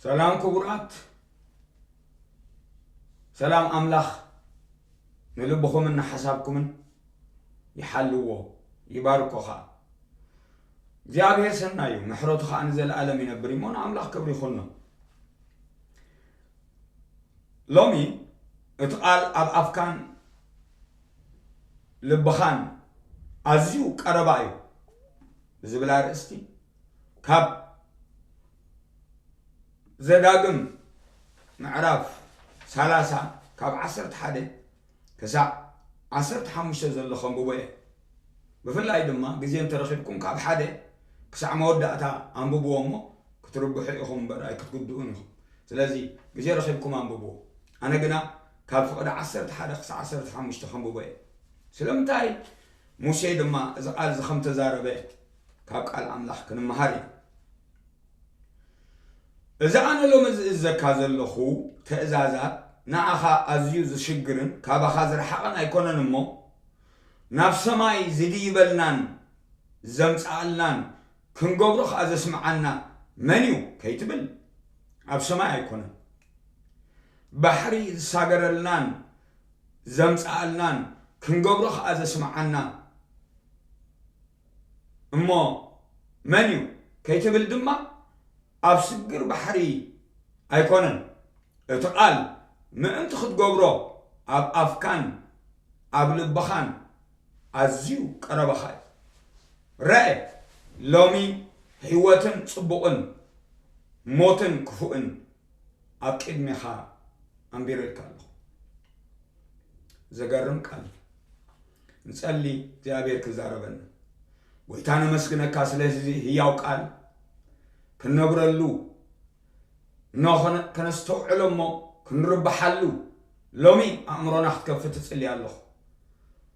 ሰላም ክቡራት፣ ሰላም ኣምላኽ ንልብኹምን ንሓሳብኩምን ይሓልዎ፣ ይባርኮ ኸኣ። እግዚኣብሔር ሰናይ እዩ፣ ምሕረቱ ኸኣ ንዘለኣለም ይነብር እሞ ንኣምላኽ ክብሪ ይኹኖ። ሎሚ እቲ ቃል ኣብ ኣፍካን ልብኻን ኣዝዩ ቀረባ እዩ ብዝብል ኣርእስቲ ካብ ዘዳግም ምዕራፍ ሰላሳ ካብ ዓሰርተ ሓደ ክሳዕ ዓሰርተ ሓሙሽተ ዘሎ ከንብቦ እየ። ብፍላይ ድማ ግዜ እንተረኺብኩም ካብ ሓደ ክሳዕ መወዳእታ ኣንብብዎ እሞ ክትርብሑ ኢኹም እምበር ኣይክትጉድኡን ኢኹም። ስለዚ ግዜ ረኺብኩም ኣንብብዎ። ኣነ ግና ካብ ፍቕዲ ዓሰርተ ሓደ ክሳዕ ዓሰርተ ሓሙሽተ ከንብቦ እየ። ስለምንታይ? ሙሴ ድማ እዚ ቃል እዚ ከም ተዛረበ ካብ ቃል ኣምላኽ ክንመሃር ኢና። እዚ ኣነ ሎሚ ዝእዘካ ዘለኹ ትእዛዛት ንኣኻ ኣዝዩ ዝሽግርን ካባኻ ዝረሓቐን ኣይኮነን እሞ፣ ናብ ሰማይ ዝድይበልናን ዘምጽኣልናን ክንገብሮ ኸኣ ዘስምዓና መን እዩ ከይትብል፣ ኣብ ሰማይ ኣይኮነን። ባሕሪ ዝሳገረልናን ዘምጽኣልናን ክንገብሮ ኸኣ ዘስምዓና እሞ መን እዩ ከይትብል ድማ፣ ኣብ ስግር ባሕሪ ኣይኮነን። እቲ ቃል ምእንቲ ክትገብሮ ኣብ ኣፍካን ኣብ ልብኻን ኣዝዩ ቀረባኻ እዩ። ረአ፣ ሎሚ ህይወትን ጽቡቕን ሞትን ክፉእን ኣብ ቅድሜኻ ኣንቢረልካ ኣለኹ። ዘገርም ቃል እዩ። ንጸሊ እግዚኣብሔር ክዛረበና። ጎይታ ነመስግነካ ስለዚ ህያው ቃል ክንነብረሉ ኖ ከነ-፣ ከነስተውዕሎ እሞ ክንርብሓሉ ሎሚ ኣእምሮና ክትከፍት እጽሊ ኣለኹ።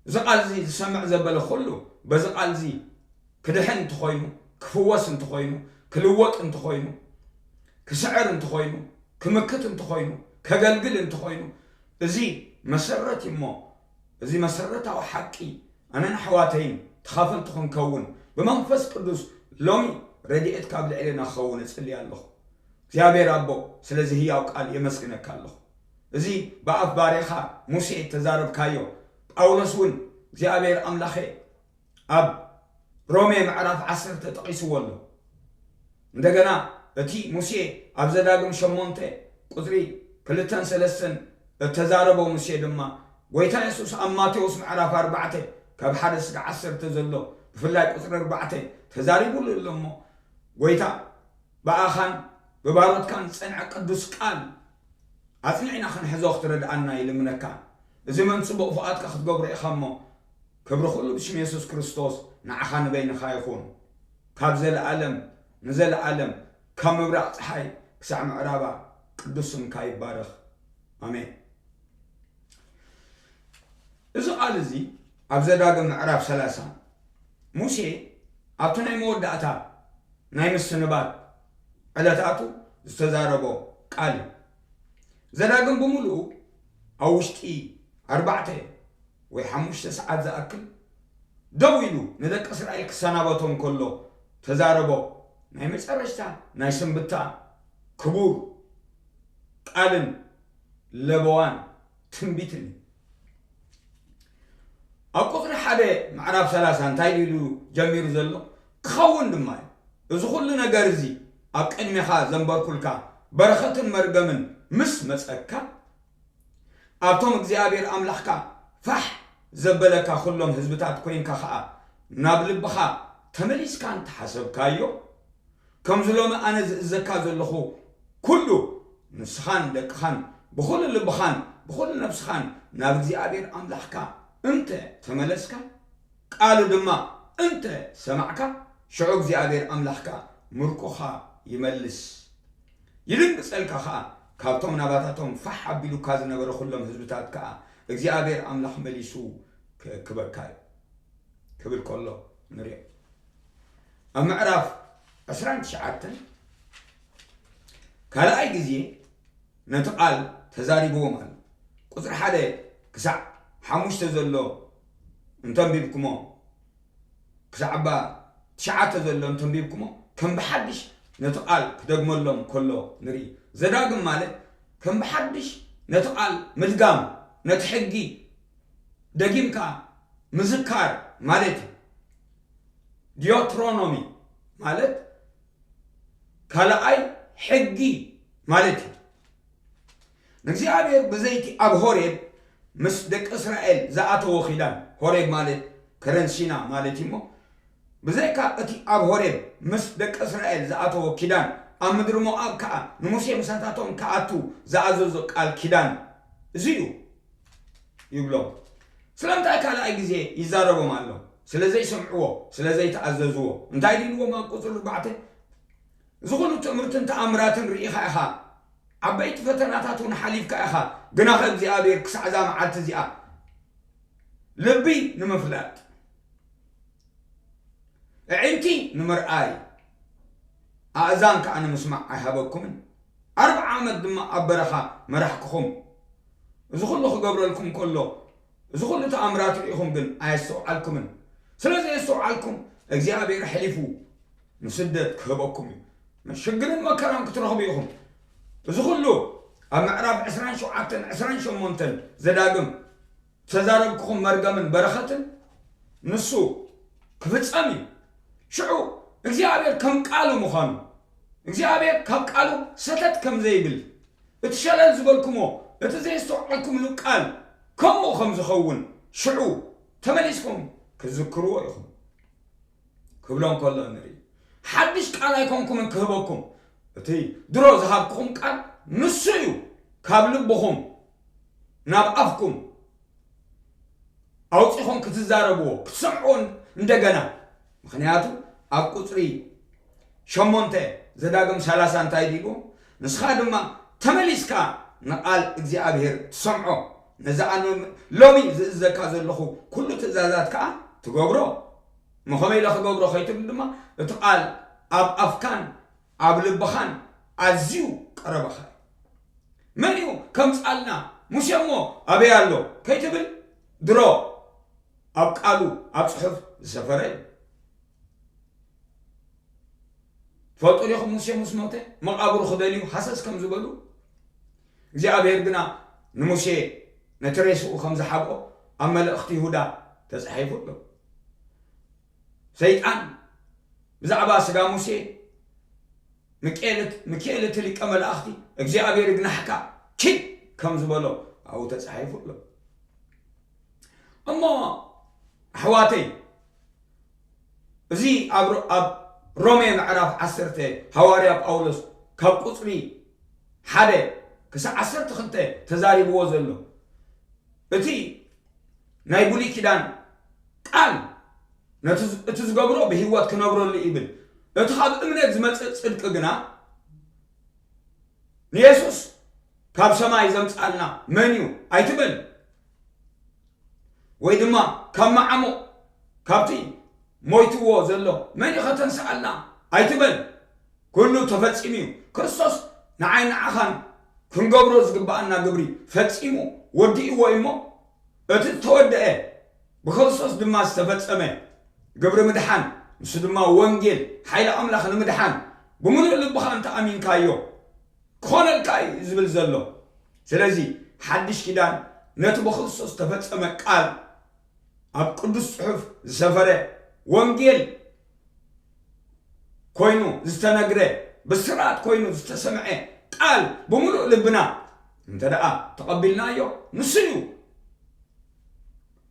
እዚ ቃል እዚ ዝሰምዕ ዘበለ ኩሉ በዚ ቃል እዚ ክድሕን እንተኾይኑ፣ ክፍወስ እንተኾይኑ፣ ክልወጥ እንተኾይኑ፣ ክስዕር እንተኾይኑ፣ ክምክት እንተኾይኑ፣ ከገልግል እንተኾይኑ፣ እዚ መሰረት እዩ እሞ፣ እዚ መሰረታዊ ሓቂ ኣነን ኣሕዋተይን ተኻፈልቲ ክንከውን ብመንፈስ ቅዱስ ሎሚ ረድኤት ካብ ልዕሌና ክኸውን እጽሊ ኣለኹ። እግዚኣብሔር ኣቦ ስለዚ ህያው ቃል የመስግነካ ኣለኹ። እዚ ብኣፍ ባርያኻ ሙሴ እተዛረብካዮ፣ ጳውሎስ እውን እግዚኣብሔር ኣምላኸ ኣብ ሮሜ ምዕራፍ ዓሰርተ ጠቒስዎ ኣሎ። እንደገና እቲ ሙሴ ኣብ ዘዳግም ሸሞንተ ቁጽሪ ክልተን ሰለስተን እተዛረቦ ሙሴ ድማ ጎይታ የሱስ ኣብ ማቴዎስ ምዕራፍ ኣርባዕተ ካብ ሓደ እስከ ዓሰርተ ዘሎ ብፍላይ ቁጽሪ ኣርባዕተ ተዛሪቡሉ ኣሎ እሞ ጎይታ ብኣኻን ብባሮትካን ዝጸንዐ ቅዱስ ቃል ኣጽኒዕና ክንሕዞ ክትረድኣና ይልምነካ። እዚ መን ጽቡቕ ፍቓድካ ክትገብሮ ኢኻ እሞ፣ ክብሪ ኩሉ ብሽም የሱስ ክርስቶስ ንዓኻ ንበይንኻ ይኹን። ካብ ዘለኣለም ንዘለኣለም፣ ካብ ምብራቕ ጸሓይ ክሳዕ ምዕራባ ቅዱስ ስምካ ይባረኽ። ኣሜን። እዚ ቃል እዚ ኣብ ዘዳግም ምዕራፍ ሰላሳ ሙሴ ኣብቲ ናይ መወዳእታ ናይ ምስንባት ዕለታቱ ዝተዛረቦ ቃል እዩ። ዘዳግም ብምሉኡ ኣብ ውሽጢ ኣርባዕተ ወይ ሓሙሽተ ሰዓት ዝኣክል ደው ኢሉ ንደቂ እስራኤል ክሰናበቶም ከሎ ተዛረቦ ናይ መጨረሽታ ናይ ስንብታ ክቡር ቃልን ለበዋን ትንቢትን እዩ። ኣብ ቁጽሪ ሓደ ምዕራፍ ሰላሳ እንታይ ኢሉ ጀሚሩ ዘሎ ክኸውን ድማ እዩ። እዚ ኩሉ ነገር እዚ ኣብ ቅድሜኻ ዘንበርኩልካ በረኸትን መርገምን ምስ መጸካ፣ ኣብቶም እግዚኣብሔር ኣምላኽካ ፋሕ ዘበለካ ኩሎም ህዝብታት ኮይንካ ኸኣ ናብ ልብኻ ተመሊስካ እንተሓሰብካዮ፣ ከምዚ ሎሚ ኣነ ዝእዘካ ዘለኹ ኩሉ ንስኻን ደቅኻን ብኹሉ ልብኻን ብኹሉ ነብስኻን ናብ እግዚኣብሔር ኣምላኽካ እንተ ተመለስካ፣ ቃሉ ድማ እንተ ሰማዕካ፣ ሽዑ እግዚኣብሔር ኣምላኽካ ምርኮኻ ይመልስ፣ ይድንግጸልካ ኸኣ፣ ካብቶም ናባታቶም ፋሕ ኣቢሉካ ዝነበረ ኩሎም ህዝብታት ከኣ እግዚኣብሔር ኣምላኽ መሊሱ ክእክበካ እዩ። ክብል ከሎ ንሪኦ። ኣብ ምዕራፍ ዕስራን ትሽዓተን ካልኣይ ግዜ ነቲ ቃል ተዛሪብዎም ኣሎ። ቁጽሪ ሓደ ክሳዕ ሓሙሽተ ዘሎ እንተንቢብኩሞ፣ ክሳዕ እባ ትሽዓተ ዘሎ እንተንቢብኩሞ፣ ከም ብሓድሽ ነቲ ቃል ክደግመሎም ከሎ ንርኢ። ዘዳግም ማለት ከም ብሓድሽ ነቲ ቃል ምድጋም፣ ነቲ ሕጊ ደጊምካ ምዝካር ማለት እዩ። ዲዮትሮኖሚ ማለት ካልኣይ ሕጊ ማለት እዩ። ንእግዚኣብሔር ብዘይቲ ኣብ ሆሬብ ምስ ደቂ እስራኤል ዝኣተዎ ኪዳን፣ ሆሬብ ማለት ከረን ሲና ማለት እዩ እሞ፣ ብዘይካ እቲ ኣብ ሆሬብ ምስ ደቂ እስራኤል ዝኣተዎ ኪዳን፣ ኣብ ምድሪ ሞኣብ ከኣ ንሙሴ ምሳታቶም ክኣቱ ዝኣዘዞ ቃል ኪዳን እዚ እዩ ይብሎም። ስለምንታይ ካልኣይ ግዜ ይዛረቦም ኣሎ? ስለ ዘይሰምዕዎ፣ ስለ ዘይተኣዘዝዎ። እንታይ ኢልዎም ኣብ ቁጽሪ ኣርባዕተ? እዚ ኩሉ ትእምርትን ተኣምራትን ርኢኻ ኢኻ፣ ዓበይቲ ፈተናታት እውን ሓሊፍካ ኢኻ፣ ግናኸ እግዚኣብሔር ክሳዕ እዛ መዓልቲ እዚኣ ልቢ ንምፍላጥ፣ ኣዒንቲ ንምርኣይ፣ ኣእዛን ከኣ ንምስማዕ ኣይሃበኩምን። ኣርብዓ ዓመት ድማ ኣብ በረኻ መራሕኩኹም። እዚ ኩሉ ክገብረልኩም ከሎ፣ እዚ ኩሉ ተኣምራት ርኢኹም ግን ኣየስተውዓልኩምን። ስለ ዘየስተውዓልኩም፣ እግዚኣብሔር ኣሕሊፉ ንስደት ክህበኩም እዩ። ሽግርን መከራን ክትረኽቡ ኢኹም። እዚ ኩሉ ኣብ ምዕራፍ ዕስራን ሸውዓተን ዕስራን ሸሞንተን ዘዳግም ዝተዛረብኩኹም መርገምን በረኸትን ንሱ ክፍጸም እዩ። ሽዑ እግዚኣብሔር ከም ቃሉ ምዃኑ፣ እግዚኣብሔር ካብ ቃሉ ሰተት ከም ዘይብል፣ እቲ ሸለል ዝበልኩሞ፣ እቲ ዘየስተውዓልኩምሉ ቃል ከምኡ ከም ዝኸውን ሽዑ ተመሊስኩም ክትዝክርዎ ኢኹም ክብሎም ከሎ ንርኢ። ሓድሽ ቃል ኣይኮንኩምን ክህበኩም፣ እቲ ድሮ ዝሃብኩኹም ቃል ንሱ እዩ፣ ካብ ልብኹም ናብ ኣፍኩም ኣውጺኹም ክትዛረብዎ፣ ክትሰምዕዎ እንደገና። ምኽንያቱ ኣብ ቁጽሪ ሸሞንተ ዘዳግም ሰላሳ እንታይ ኢሉ? ንስኻ ድማ ተመሊስካ ንቓል እግዚኣብሔር ትሰምዖ፣ ነዚ ኣነ ሎሚ ዝእዘካ ዘለኹ ኩሉ ትእዛዛት ከኣ ትገብሮ። እሞ ከመይ ኢለ ክገብሮ ከይትብል ድማ፣ እቲ ቃል ኣብ ኣፍካን ኣብ ልብኻን ኣዝዩ ቀረባኻ እዩ። መን እዩ ከምጽኣልና? ሙሴ እሞ ኣበይ ኣሎ ከይትብል፣ ድሮ ኣብ ቃሉ ኣብ ጽሑፍ ዝሰፈረ እዩ። ትፈልጡ ዲኹም? ሙሴ ምስ ሞተ መቓብሩ ክደልዩ ሃሰስ ከም ዝበሉ፣ እግዚኣብሔር ግና ንሙሴ ነቲ ሬስኡ ከም ዝሓብኦ ኣብ መልእኽቲ ይሁዳ ተጻሒፉ ኣሎ። ሰይጣን ብዛዕባ ስጋ ሙሴ፣ ሚካኤል፣ ሚካኤል እቲ ሊቀ መላእኽቲ፣ እግዚኣብሔር ይግናሕካ፣ ኪድ ከም ዝበሎ ኣብኡ ተጻሒፉ ኣሎ። እሞ ኣሕዋተይ፣ እዚ ኣብ ሮ-፣ ኣብ ሮሜ ምዕራፍ ዓሰርተ ሃዋርያ ጳውሎስ ካብ ቁጽሪ ሓደ ክሳዕ ዓሰርተ ክልተ ተዛሪብዎ ዘሎ፣ እቲ ናይ ብሉይ ኪዳን ቃል ነቲ ዝ-፣ እቲ ዝገብሮ ብህይወት ክነብረሉ ይብል። እቲ ካብ እምነት ዝመጽእ ጽድቂ ግና ንየሱስ ካብ ሰማይ ዘምጽኣልና መን እዩ ኣይትበል። ወይ ድማ ካብ መዓሙቕ፣ ካብቲ ሞይትዎ ዘሎ መን እዩ ከተንስኣልና ኣይትበል። ኩሉ ተፈጺሙ እዩ። ክርስቶስ ንዓይ ንዓኻን ክንገብሮ ዝግብኣና ግብሪ ፈጺሙ ወዲእዎ እዩ እሞ፣ እቲ እተወደአ ብክርስቶስ ድማ ዝተፈጸመ ግብሪ ምድሓን፣ ንሱ ድማ ወንጌል፣ ሓይሊ ኣምላኽ ንምድሓን፣ ብምሉእ ልብኻ እንተ ኣሚንካዮ ክኾነልካ እዩ ዝብል ዘሎ። ስለዚ ሓድሽ ኪዳን ነቲ ብክርስቶስ ዝተፈጸመ ቃል፣ ኣብ ቅዱስ ጽሑፍ ዝሰፈረ ወንጌል ኮይኑ ዝተነግረ፣ ብስራት ኮይኑ ዝተሰምዐ ቃል ብምሉእ ልብና እንተ ደኣ ተቐቢልናዮ፣ ንሱ እዩ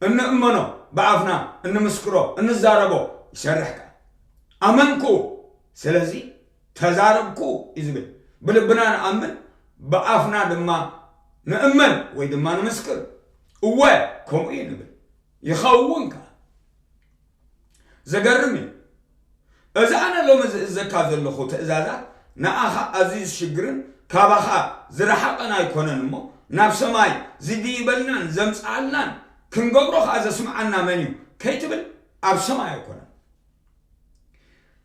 እንእመኖ፣ ብኣፍና እንምስክሮ፣ እንዛረቦ ይሰርሕ ቃል። ኣመንኩ፣ ስለዚ ተዛረብኩ እዩ ዝብል። ብልብና ንኣምን፣ ብኣፍና ድማ ንእመን ወይ ድማ ንምስክር። እወ፣ ከምኡ እዩ ንብል። ይኸውን ከኣ። ዘገርም እዩ። እዚ ኣነ ሎሚ ዝእዘካ ዘለኹ ትእዛዛት ንኣኻ ኣዝዩ ዝሽግርን ካባኻ ዝረሓቐን ኣይኮነን እሞ፣ ናብ ሰማይ ዝድይበልናን ዘምጽኣልናን ክንገብሮ ከኣ ዘስምዓና መን እዩ ከይትብል፣ ኣብ ሰማይ ኣይኮነን።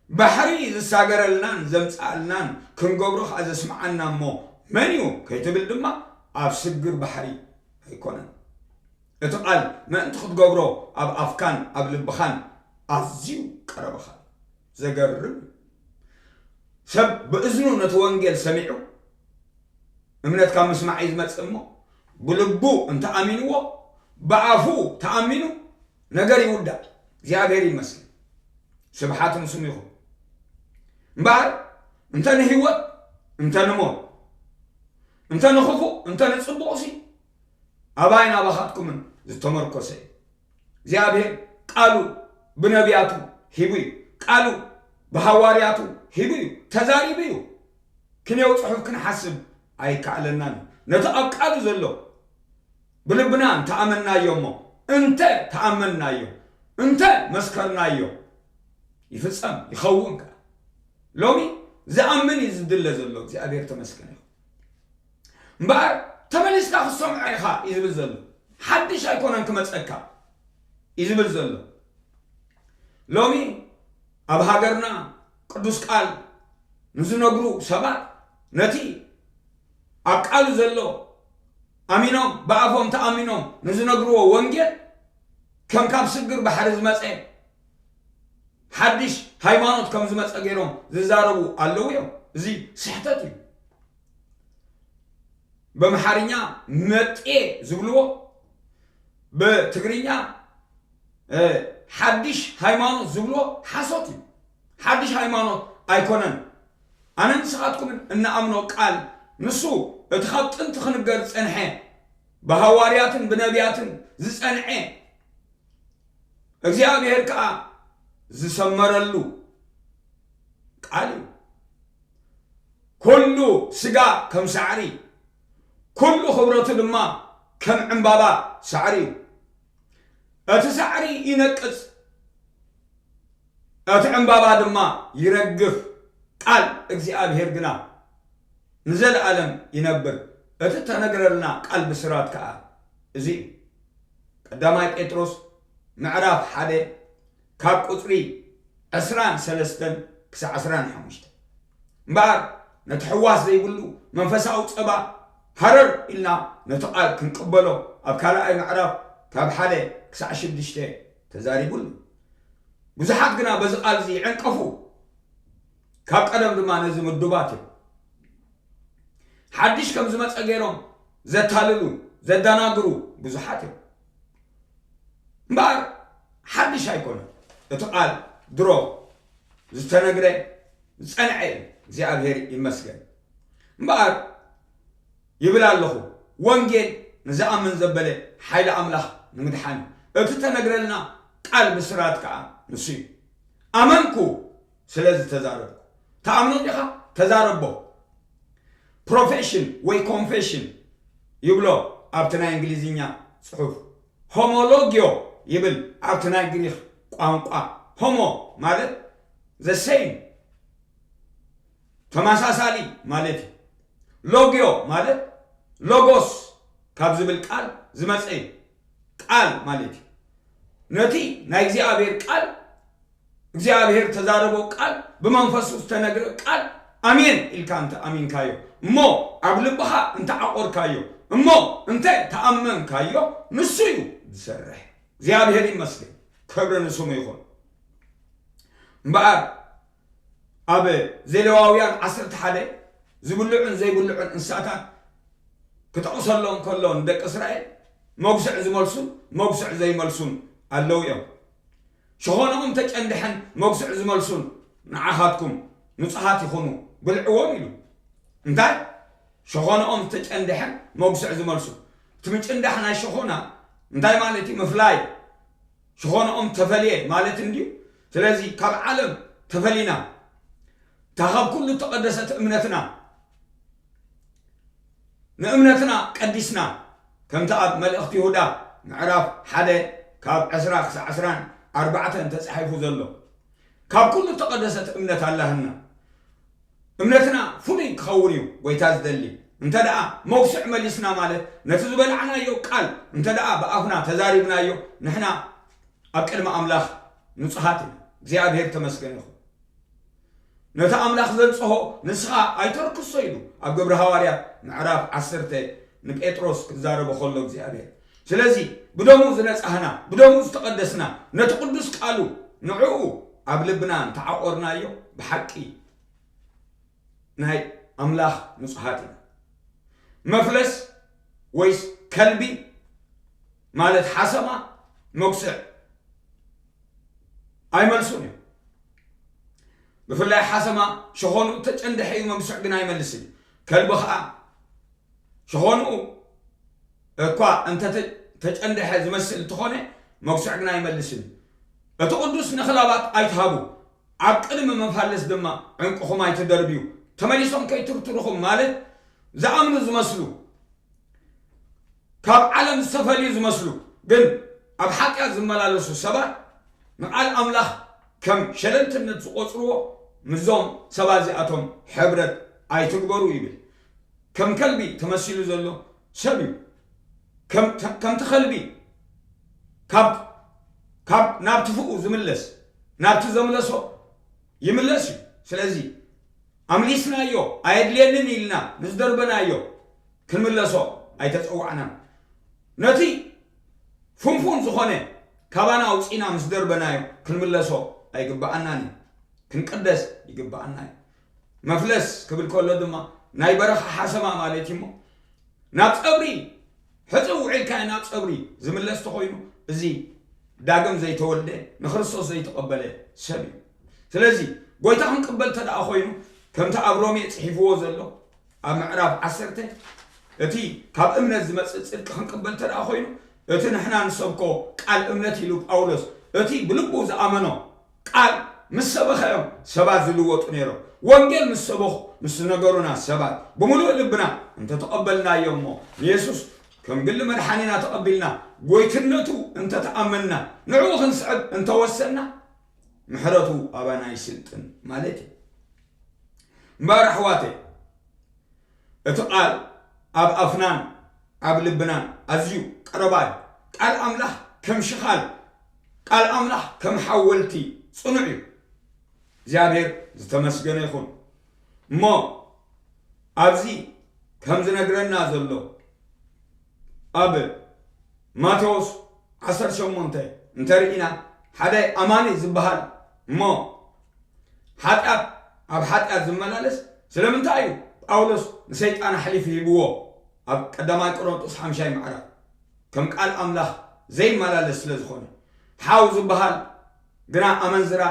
ባሕሪ ዝሳገረልናን ዘምጽኣልናን ክንገብሮ ከኣ ዘስምዓና እሞ መን እዩ ከይትብል ድማ፣ ኣብ ስግር ባሕሪ ኣይኮነን። እቲ ቃል ምእንቲ ክትገብሮ ኣብ ኣፍካን ኣብ ልብኻን ኣዝዩ ቀረባኻ እዩ። ዘገርም እዩ። ሰብ ብእዝኑ ነቲ ወንጌል ሰሚዑ፣ እምነት ካብ ምስማዕ እዩ ዝመጽእ እሞ፣ ብልቡ እንተኣሚንዎ፣ ብኣፉ ተኣሚኑ ነገር ይውዳእ። እግዚኣብሔር ይመስገን። ስብሓት ንስሙ ይኹን። እምበኣር እንተ ንህይወት፣ እንተ ንሞት፣ እንተ ንኽፉእ፣ እንተ ንጽቡቕሲ፣ ኣባይን ኣባኻትኩምን ዝተመርኮሰ እዩ። እግዚኣብሔር ቃሉ ብነቢያቱ ሂቡ እዩ። ቃሉ ብሃዋርያቱ ሂቡ እዩ። ተዛሪቡ እዩ። ክንየው ጽሑፍ ክንሓስብ ኣይከኣለናን እዩ። ነቲ ኣብ ቃሉ ዘሎ ብልብና እንተኣመንናዮ እሞ፣ እንተ ተኣመንናዮ፣ እንተ መስከርናዮ፣ ይፍጸም፣ ይኸውን ከኣ። ሎሚ ዝኣምን እዩ ዝድለ ዘሎ። እግዚኣብሔር ተመስገን ይኹን። እምበኣር ተመሊስካ ክትሰምዖ ኢኻ እዩ ዝብል ዘሎ። ሓድሽ ኣይኮነን ክመጸካ እዩ ዝብል ዘሎ። ሎሚ ኣብ ሃገርና ቅዱስ ቃል ንዝነግሩ ሰባት ነቲ ኣብ ቃሉ ዘሎ ኣሚኖም፣ ብኣፎም ተኣሚኖም ንዝነግርዎ ወንጌል ከም ካብ ስግር ባሕሪ ዝመጸ ሓድሽ ሃይማኖት ከም ዝመጸ ገይሮም ዝዛረቡ ኣለዉ እዮም። እዚ ስሕተት እዩ። በምሓርኛ መጤ ዝብልዎ፣ ብትግርኛ፣ እ፣ ሓድሽ ሃይማኖት ዝብልዎ ሓሶት እዩ። ሓድሽ ሃይማኖት ኣይኮነን። ኣነ ንስኻትኩምን እንኣምኖ ቃል ንሱ እቲ ካብ ጥንቲ ክንገር ዝጸንሐ፣ ብሃዋርያትን ብነቢያትን ዝጸንዐ፣ እግዚኣብሔር ከኣ ዝሰመረሉ ቃል እዩ። ኩሉ ስጋ ከም ሳዕሪ፣ ኩሉ ክብረቱ ድማ ከም ዕምባባ ሳዕሪ እዩ። እቲ ሳዕሪ ይነቅጽ፣ እቲ ዕምባባ ድማ ይረግፍ፣ ቃል እግዚኣብሔር ግና ንዘለኣለም ይነብር። እቲ እተነግረልና ቃል ብስራት ከኣ እዚ እዩ። ቀዳማይ ጴጥሮስ ምዕራፍ ሓደ ካብ ቁጽሪ ዕስራን ሰለስተን ክሳዕ ዕስራን ሓሙሽተ። እምበኣር ነቲ ሕዋስ ዘይብሉ መንፈሳዊ ጸባ ሃረር ኢልና ነቲ ቃል ክንቅበሎ ኣብ ካልኣይ ምዕራፍ ካብ ሓደ ክሳዕ ሽዱሽተ ተዛሪቡ ኣሎ። ብዙሓት ግና በዚ ቃል እዚ ይዕንቀፉ፣ ካብ ቀደም ድማ ነዚ ምዱባት እዮም። ሓድሽ ከም ዝመጸ ገይሮም ዘታልሉ፣ ዘደናግሩ ብዙሓት እዮም። እምበኣር ሓድሽ ኣይኮነን። እቲ ቃል ድሮ ዝተነግረ ዝጸንዐ እዩ። እግዚኣብሔር ይመስገን። እምበኣር ይብል ኣለኹ፣ ወንጌል ንዝኣምን ዘበለ ሓይሊ ኣምላኽ ንምድሓን እዩ። እቲ ተነግረልና ቃል ብስራት ከኣ ንሱ እዩ። ኣመንኩ፣ ስለዚ ተዛረብኩ። ተኣምኖ ዲኻ? ተዛረቦ። ፕሮፌሽን ወይ ኮንፌሽን ይብሎ ኣብቲ ናይ እንግሊዝኛ ጽሑፍ። ሆሞሎጊዮ ይብል ኣብቲ ናይ ግሪኽ ቋንቋ። ሆሞ ማለት the same፣ ተመሳሳሊ ማለት እዩ። ሎጊዮ ማለት ሎጎስ ካብ ዝብል ቃል ዝመጸ እዩ። ቃል ማለት እዩ። ነቲ ናይ እግዚኣብሔር ቃል፣ እግዚኣብሔር ተዛረቦ ቃል፣ ብመንፈሱ ዝተነግረ ቃል ኣሜን ኢልካ እንተ ኣሚንካዮ፣ እሞ ኣብ ልብኻ እንተ ዓቆርካዮ፣ እሞ እንተ ተኣመንካዮ፣ ንሱ እዩ ዝሰርሕ። እግዚኣብሔር ይመስገን። ክብሪ ንስሙ ይኹን። እምበኣር ኣብ ዘሌዋውያን ዓሰርተ ሓደ ዝብልዑን ዘይብልዑን እንስሳታት ክጠቕሰሎም ከሎ ንደቂ እስራኤል መጉስዕ ዝመልሱን መጉስዕ ዘይመልሱን ኣለዉ እዮም። ሸኾናኦም ተጨንድሐን መጉስዕ ዝመልሱን ንዓኻትኩም ንጹሃት ይኹኑ፣ ብልዕዎም ኢሉ። እንታይ? ሸኾናኦም ተጨንድሐን መጉስዕ ዝመልሱ። እቲ ምጭንዳሕ ናይ ሸኾና እንታይ ማለት እዩ? ምፍላይ። ሸኾናኦም ተፈልየ ማለት እንድዩ። ስለዚ ካብ ዓለም ተፈሊና፣ እታ ካብ ኩሉ እተቐደሰት እምነትና፣ ንእምነትና ቀዲስና፣ ከምቲ ኣብ መልእኽቲ ይሁዳ ምዕራፍ ሓደ ካብ ዕስራ ክሳዕ ዕስራን ኣርባዕተን ተጻሒፉ ዘሎ፣ ካብ ኩሉ እተቐደሰት እምነት ኣላህና። እምነትና ፍሉይ ክኸውን እዩ ጎይታ ዝደሊ። እንተ ደኣ መጉስዕ መሊስና፣ ማለት ነቲ ዝበላዕናዮ ቃል እንተ ደኣ ብኣፍና ተዛሪብናዮ፣ ንሕና ኣብ ቅድሚ ኣምላኽ ንጹሃት ኢና። እግዚኣብሔር ተመስገን ይኹን። ነቲ ኣምላኽ ዘንጽሆ ንስኻ ኣይተርክሶ ኢሉ ኣብ ግብሪ ሃዋርያት ምዕራፍ ዓሰርተ ንጴጥሮስ ክዛረቦ ከሎ እግዚኣብሔር። ስለዚ ብደሙ ዝነጻህና፣ ብደሙ ዝተቐደስና፣ ነቲ ቅዱስ ቃሉ ንዕኡ ኣብ ልብና እንተዓቆርናዮ፣ ብሓቂ ናይ ኣምላኽ ንጹሃት ኢና። መፍለስ ወይስ ከልቢ ማለት ሓሰማ መጉስዕ ኣይመልሱን እዮም። ብፍላይ ሓሰማ ሸኾኑ ተጨንደሐ እዩ፣ መጉስዕ ግን ኣይመልስን እዩ። ከልቢ ኸኣ ሸኾኑ እኳ እንተ ተጨንደሐ ዝመስል እንተኾነ፣ መጉስዕ ግን ኣይመልስን እዩ። እቲ ቅዱስ ንኽላባት ኣይትሃቡ፣ ኣብ ቅድሚ መፋለስ ድማ ዕንቁኹም ኣይትደርብዩ፣ ተመሊሶም ከይትርትርኹም ማለት ዝኣምኑ ዝመስሉ፣ ካብ ዓለም ዝተፈልዩ ዝመስሉ ግን ኣብ ሓጢኣት ዝመላለሱ ሰባት ንቓል ኣምላኽ ከም ሸለልትነት ዝቖጽርዎ ምስዞም ሰባት እዚኣቶም ሕብረት ኣይትግበሩ ይብል። ከም ከልቢ ተመሲሉ ዘሎ ሰብ እዩ። ከም ከምቲ ከልቢ ካብ ካብ ናብ ትፍኡ ዝምለስ ናብቲ ዘምለሶ ይምለስ እዩ። ስለዚ ኣምሊስናዮ ኣየድልየንን ኢልና ምስ ደርበናዮ ክንምለሶ ኣይተጸዋዕናን። ነቲ ፍንፉን ዝኾነ ካባና ኣውጺና ምስ ደርበናዮ ክንምለሶ ኣይግብኣናን እዩ። ክንቅደስ ይግብኣና እዩ። መፍለስ ክብል ከሎ ድማ ናይ በረኻ ሓሰማ ማለት እዩ እሞ ናብ ጸብሪ ሕጽ ውዒልካ ናብ ጸብሪ ዝምለስ ተኾይኑ እዚ ዳግም ዘይተወልደ ንክርስቶስ ዘይተቐበለ ሰብ እዩ። ስለዚ ጎይታ ክንቅበል ተደኣ ኮይኑ ከምቲ ኣብ ሮሜ ጽሒፍዎ ዘሎ ኣብ ምዕራፍ ዓሰርተ እቲ ካብ እምነት ዝመጽእ ጽድቂ ክንቅበል ተደኣ ኮይኑ እቲ ንሕና ንሰብኮ ቃል እምነት ኢሉ ጳውሎስ እቲ ብልቡ ዝኣመኖ ቃል ምስ ሰበኸ እዮም ሰባት ዝልወጡ ነይሮም። ወንጌል ምስ ሰበኹ ምስ ነገሩና ሰባት ብምሉእ ልብና እንተተቐበልናዮ እሞ ንየሱስ ከም ግሊ መድሓኒና ተቐቢልና ጎይትነቱ እንተተኣመንና ንዕኡ ክንስዕብ እንተወሰንና ምሕረቱ ኣባና ይስልጥን ማለት እዩ። እምበኣር ኣሕዋተይ እቲ ቃል ኣብ ኣፍናን ኣብ ልብናን ኣዝዩ ቀረባ እዩ። ቃል ኣምላኽ ከም ሽኻል፣ ቃል ኣምላኽ ከም ሓወልቲ ጽኑዕ እዩ። እግዚኣብሔር ዝተመስገነ ይኹን። እሞ ኣብዚ ከም ዝነግረና ዘሎ ኣብ ማቴዎስ ዓሰርተ ሸሞንተ እንተርኢና ሓደ ኣማኒ ዝበሃል እሞ ሓጢኣት ኣብ ሓጢኣት ዝመላለስ ስለምንታይ እዩ? ጳውሎስ ንሰይጣን ኣሕሊፉ ሂብዎ ኣብ ቀዳማይ ቆሮንጦስ ሓምሻይ ምዕራፍ ከም ቃል ኣምላኽ ዘይመላለስ ስለ ዝኾነ ሓው ዝበሃል ግና ኣመንዝራ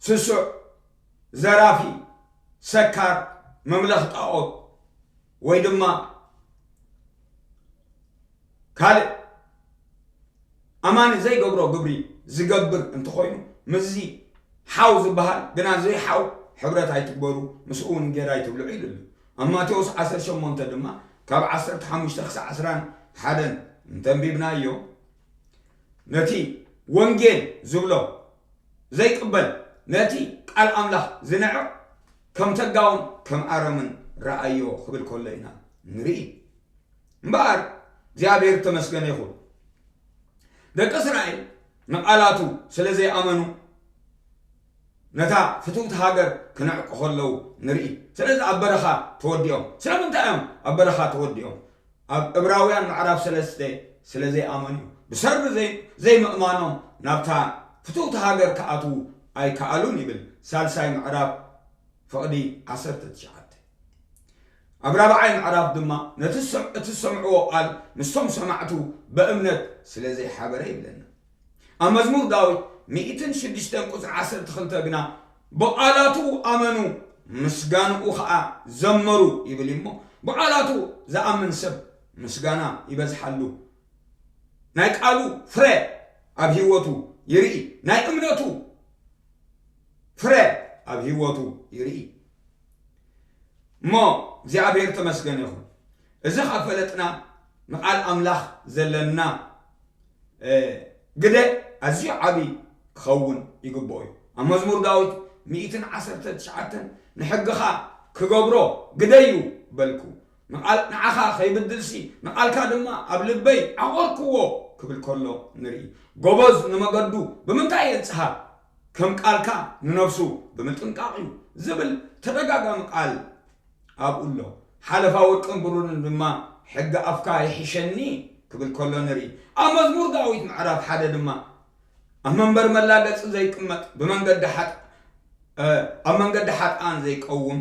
ስሱዕ ዘራፊ ሰካር መምለኽ ጣዖት ወይ ድማ ካልእ ኣማኒ ዘይገብሮ ግብሪ ዝገብር እንተኾይኑ ምስዚ ሓው ዝበሃል ግና ዘይሓው ሕብረት ኣይትግበሩ ምስኡ እውን እንጌራ ኣይትብልዑ ኢሉ ኣሎ። ኣብ ማቴዎስ ዓሰርተ ሸሞንተ ድማ ካብ ዓሰርተ ሓሙሽተ ክሳብ ዓስራን ሓደን እንተንቢብናዮ ነቲ ወንጌል ዝብሎ ዘይቅበል ነቲ ቃል ኣምላኽ ዝንዕቕ ከም ተጋውን ከም ኣረምን ረኣዮ ክብል ከሎ ኢና ንርኢ። እምበኣር እግዚኣብሔር ተመስገነ ይኹን። ደቂ እስራኤል ንቓላቱ ስለ ዘይኣመኑ ነታ ፍትውቲ ሃገር ክነዕቁ ከለዉ ንርኢ። ስለዚ ኣብ በረኻ ተወዲኦም። ስለምንታይ እዮም ኣብ በረኻ ተወዲኦም? ኣብ ዕብራውያን ምዕራፍ ሰለስተ ስለ ዘይኣመኑ እዩ። ብሰሪ ዘይምእማኖም ናብታ ፍትውቲ ሃገር ክኣትዉ ኣይከኣሉን ይብል ሳልሳይ ምዕራፍ ፍቕዲ ዓሰርተ ትሽዓተ። ኣብ ራብዓይ ምዕራፍ ድማ ነቲ ዝሰምዕዎ ቃል ምስቶም ሰማዕቱ ብእምነት ስለ ዘይሓበረ ይብለና። ኣብ መዝሙር ዳዊት ሚእትን ሽዱሽተን ቁጽሪ ዓሰርተ ክልተ ግና ብቓላቱ ኣመኑ ምስጋንኡ ኸኣ ዘመሩ ይብል እሞ ብቓላቱ ዝኣምን ሰብ ምስጋና ይበዝሓሉ። ናይ ቃሉ ፍረ ኣብ ህይወቱ ይርኢ፣ ናይ እምነቱ ፍረ ኣብ ህይወቱ ይርኢ። እሞ እግዚኣብሔር ተመስገን ይኹን። እዚ ካብ ፈለጥና ንቓል ኣምላኽ ዘለና ግደ ኣዝዩ ዓብዪ ክኸውን ይግብኦ እዩ። ኣብ መዝሙር ዳዊት ሚእትን ዓሰርተ ትሽዓተን ንሕግኻ ክገብሮ ግደዩ በልኩ፣ ንዓኻ ከይብድልሲ ንቓልካ ድማ ኣብ ልበይ ዓቖርክዎ ክብል ከሎ ንርኢ። ጎበዝ ንመገዱ ብምንታይ የንጽሃ? ከም ቃልካ ንነፍሱ ብምጥንቃቕ እዩ ዝብል ተደጋጋሚ ቃል ኣብኡ ኣሎ። ሓለፋ ወርቅን ብሩርን ድማ ሕጊ ኣፍካ ይሕሸኒ ክብል ከሎ ንርኢ። ኣብ መዝሙር ዳዊት ምዕራፍ ሓደ ድማ ኣብ መንበር መላገጺ ዘይቅመጥ ብመንገዲ ሓጥ ኣብ መንገዲ ሓጥኣን ዘይቀውም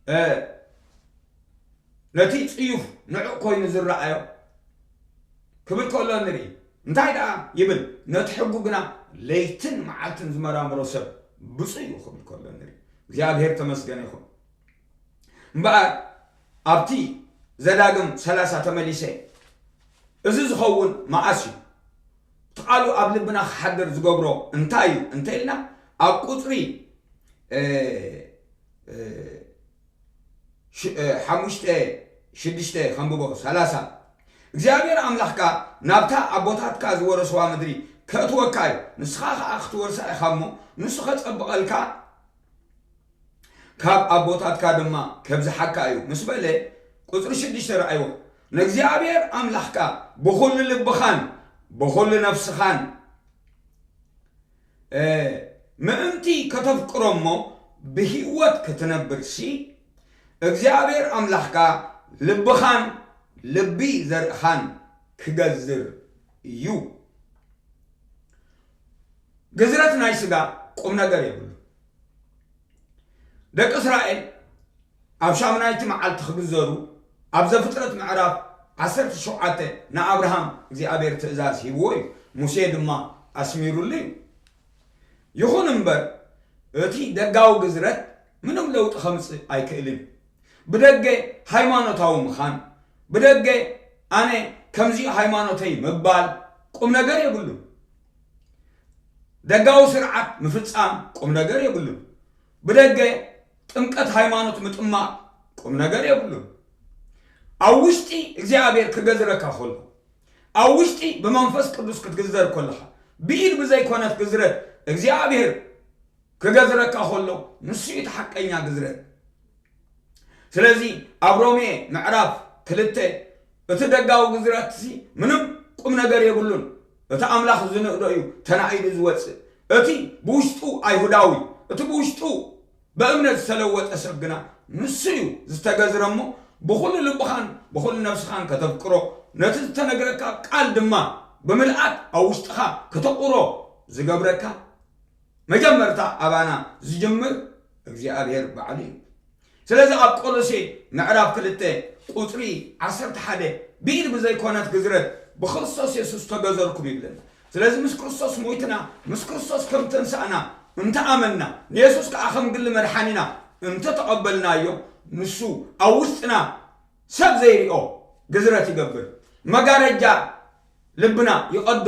እ፣ ነቲ ጽዩፍ ንዑቕ ኮይኑ ዝረኣዮ ክብል ከሎ ንርኢ። እንታይ ደኣ ይብል? ነቲ ሕጉ ግና ለይትን መዓልትን ዝመራምሮ ሰብ ብፁዕ እዩ ክብል ከሎ ንርኢ። እግዚኣብሔር ተመስገን ይኹን። እምበኣር ኣብቲ ዘዳግም ሰላሳ ተመሊሰ፣ እዚ ዝኸውን መዓስ እዩ? እቲ ቃሉ ኣብ ልብና ክሓድር ዝገብሮ እንታይ እዩ እንተ ኢልና፣ ኣብ ቁጽሪ፣ እ፣ እ፣ ሽ-፣ እ፣ ሓሙሽተ ሽዱሽተ ከንብቦ፣ ሰላሳ። እግዚኣብሔር ኣምላኽካ ናብታ ኣቦታትካ ዝወረስዋ ምድሪ ከእትወካ እዩ፣ ንስኻ ኸኣ ክትወርሳ ኢኻ እሞ፣ ንሱ ኸጸብቐልካ፣ ካብ ኣቦታትካ ድማ ከብዝሓካ እዩ ምስ በለ፣ ቁጽሪ ሽዱሽተ ረኣይዎ። ንእግዚኣብሔር ኣምላኽካ ብኹሉ ልብኻን ብኹሉ ነፍስኻን፣ እ፣ ምእንቲ ከተፍቅሮ እሞ ብህይወት ክትነብር ሲ፣ እግዚኣብሔር ኣምላኽካ ልብኻን ልቢ ዘርእኻን ክገዝር እዩ። ግዝረት ናይ ስጋ ቁም ነገር የብሉ። ደቂ እስራኤል ኣብ ሻምናይቲ መዓልቲ ክግዘሩ ኣብ ዘፍጥረት ምዕራፍ ዓሰርተ ሸውዓተ ንኣብርሃም እግዚኣብሔር ትእዛዝ ሂብዎ እዩ። ሙሴ ድማ ኣስሚሩሉ እዩ። ይኹን እምበር፣ እቲ ደጋዊ ግዝረት ምንም ለውጢ ከምጽእ ኣይክእልን። ብደገ ሃይማኖታዊ ምዃን፣ ብደገ ኣነ ከምዚ ሃይማኖተይ ምባል ቁም ነገር የብሉን። ደጋዊ ስርዓት ምፍጻም ቁም ነገር የብሉን። ብደገ ጥምቀት ሃይማኖት ምጥማቕ ቁም ነገር የብሉን። ኣብ ውሽጢ እግዚኣብሔር ክገዝረካ ከሎ፣ ኣብ ውሽጢ ብመንፈስ ቅዱስ ክትግዘር ከለኻ፣ ብኢድ ብዘይኮነት ግዝረት እግዚኣብሔር ክገዝረካ ከሎ፣ ንሱ እዩ እቲ ሓቀኛ ግዝረት። ስለዚ ኣብ ሮሜ ምዕራፍ ክልተ፣ እቲ ደጋዊ ግዝረትሲ ምንም ቁም ነገር የብሉን፣ እቲ ኣምላኽ ዝንእዶ እዩ ተናኢዱ ዝወጽእ። እቲ ብውሽጡ ኣይሁዳዊ፣ እቲ ብውሽጡ ብእምነት ዝተለወጠ ሰብ ግና ንሱ እዩ ዝተገዝረ እሞ፣ ብኹሉ ልብኻን ብኹሉ ነፍስኻን ከተፍቅሮ፣ ነቲ ዝተነግረካ ቃል ድማ ብምልኣት ኣብ ውሽጥኻ ከተቑሮ ዝገብረካ፣ መጀመርታ ኣባና ዝጅምር እግዚኣብሔር ባዕሉ እዩ። ስለዚ ኣብ ቆሎሴ ምዕራፍ ክልተ ቁጽሪ ዓሰርተ ሓደ፣ ብኢድ ብዘይኮነት ግዝረት ብክርስቶስ የሱስ ተገዘርኩም ይብለና። ስለዚ ምስ ክርስቶስ ሞይትና፣ ምስ ክርስቶስ ከም ተንሳእና እንተ ኣመንና፣ ንየሱስ ከኣ ከም ግሊ መድሓኒና እንተ ተቐበልናዮ፣ ንሱ ኣብ ውስጥና ሰብ ዘይሪኦ ግዝረት ይገብር። መጋረጃ ልብና ይቐዶ።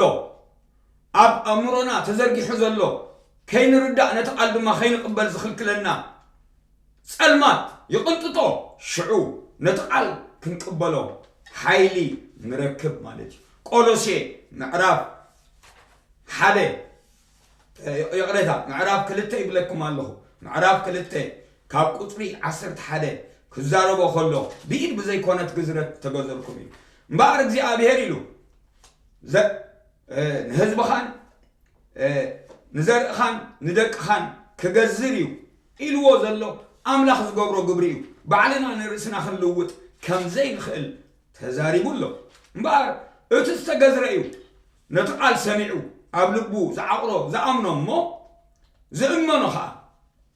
ኣብ ኣእምሮና ተዘርጊሑ ዘሎ ከይንርዳእ፣ ነቲ ቃል ድማ ከይንቕበል ዝኽልክለና ጸልማት ይቕንጥጦ። ሽዑ ነቲ ቃል ክንቅበሎ ሓይሊ ንረክብ ማለት እዩ። ቆሎሴ ምዕራፍ ሓደ፣ እ፣ ይቕሬታ፣ ምዕራፍ ክልተ ይብለኩም ኣለኹ። ምዕራፍ ክልተ ካብ ቁጽሪ ዓሰርተ ሓደ ክዛረቦ ከሎ፣ ብኢድ ብዘይኮነት ግዝረት ተገዘርኩም እዩ። እምበኣር እግዚኣብሔር ኢሉ፣ ዘ-፣ እ፣ ንህዝብኻን፣ እ፣ ንዘርእኻን ንደቅኻን ክገዝር እዩ ኢልዎ ዘሎ ኣምላኽ ዝገብሮ ግብሪ እዩ። ባዕልና ንርእስና ክንልውጥ ከም ዘይንኽእል ተዛሪቡ ኣሎ። እምበኣር እቲ ዝተገዝረ እዩ ነቲ ቃል ሰሚዑ ኣብ ልቡ ዝዓቕሮ ዝኣምኖ እሞ ዝእመኖ ኸኣ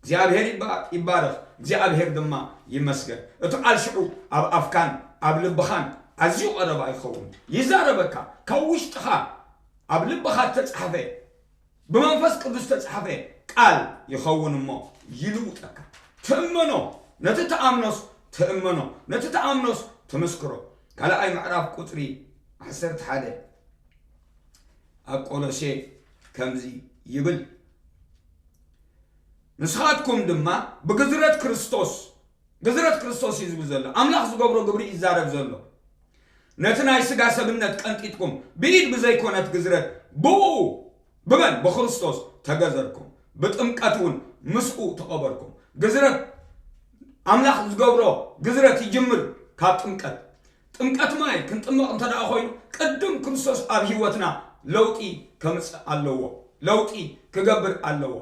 እግዚኣብሔር ይባ-፣ ይባረኽ፣ እግዚኣብሔር ድማ ይመስገን። እቲ ቃል ሽዑ ኣብ ኣፍካን ኣብ ልብኻን ኣዝዩ ቀረባ ይኸውን። ይዛረበካ፣ ካብ ውሽጥኻ ኣብ ልብኻ እተጻሕፈ፣ ብመንፈስ ቅዱስ እተጻሕፈ ቃል ይኸውን እሞ ይልውጠካ። ትእመኖ፣ ነቲ ትኣምኖስ ትእመኖ፣ ነቲ ትኣምኖስ ትምስክሮ። ካልኣይ ምዕራፍ ቁጽሪ ዓሰርተ ሓደ ኣብ ቆሎሴ ከምዚ ይብል፣ ንስኻትኩም ድማ ብግዝረት ክርስቶስ፣ ግዝረት ክርስቶስ እዩ ዝብል ዘሎ፣ ኣምላኽ ዝገብሮ ግብሪ እዩ ዝዛረብ ዘሎ። ነቲ ናይ ስጋ ሰብነት ቀንጢጥኩም፣ ብኢድ ብዘይኮነት ግዝረት ብኡ፣ ብመን? ብክርስቶስ ተገዘርኩም፣ ብጥምቀት እውን ምስኡ ተቐበርኩም። ግዝረት፣ ኣምላኽ ዝገብሮ ግዝረት ይጅምር ካብ ጥምቀት። ጥምቀት ማይ ክንጥመቕ እንተ ደኣ ኮይኑ፣ ቅድም ክርስቶስ ኣብ ህይወትና ለውጢ ከምጽእ ኣለዎ፣ ለውጢ ክገብር ኣለዎ።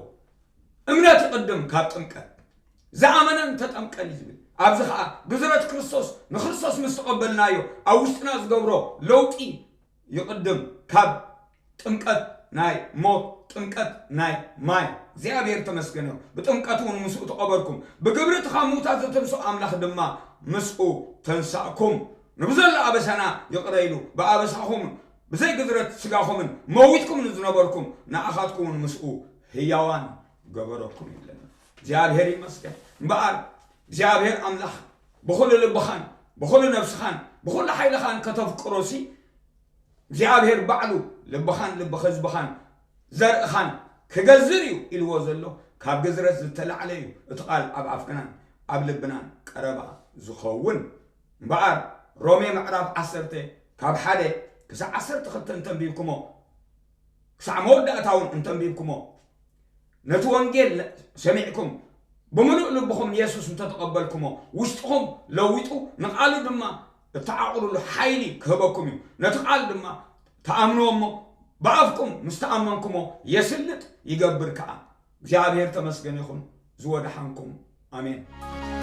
እምነት ይቕድም ካብ ጥምቀት። ዝኣመነን ተጠምቀን እዩ ዝብል። ኣብዚ ኸኣ ግዝረት ክርስቶስ፣ ንክርስቶስ ምስ ተቐበልናዮ፣ ኣብ ውሽጥና ዝገብሮ ለውጢ ይቕድም ካብ ጥምቀት ናይ ሞት ጥምቀት ናይ ማይ እግዚኣብሔር ተመስገን እዩ። ብጥምቀት እውን ምስኡ ተቐበርኩም፣ ብግብሪ እቲ ካብ ምውታት ዘተንስኦ ኣምላኽ ድማ ምስኡ ተንሳእኩም። ንብዘሎ ኣበሳና ይቕረ ኢሉ ብኣበሳኹም ብዘይ ግዝረት ስጋኹምን መዊትኩም ንዝነበርኩም ንኣኻትኩምን ምስኡ ህያዋን ገበረኩም ይብለና። እግዚኣብሔር ይመስገን። እምበኣር እግዚኣብሔር ኣምላኽ ብኹሉ ልብኻን ብኹሉ ነብስኻን ብኹሉ ሓይልኻን ከተፍቅሮሲ እግዚኣብሔር ባዕሉ ልብኻን ልቢ ህዝብኻን ዘርእኻን ክገዝር እዩ ኢልዎ ዘሎ ካብ ግዝረት ዝተላዕለ እዩ። እቲ ቃል ኣብ ኣፍክናን ኣብ ልብናን ቀረባ ዝኸውን እምበኣር ሮሜ ምዕራፍ ዓሰርተ ካብ ሓደ ክሳዕ ዓሰርተ ክልተ እንተንቢብኩሞ ክሳዕ መወዳእታ እውን እንተንቢብኩሞ ነቲ ወንጌል ሰሚዕኩም ብምሉእ ልብኹም ንየሱስ እንተተቐበልኩሞ ውሽጥኹም ለዊጡ ንቓሉ ድማ እተዓቑሩሉ ሓይሊ ክህበኩም እዩ። ነቲ ቃል ድማ ተኣምንዎ እሞ ብኣፍኩም ምስ ተኣመንኩሞ የስልጥ ይገብር ከኣ። እግዚኣብሔር ተመስገን ይኹን። ዝወደሓንኩም ኣሜን።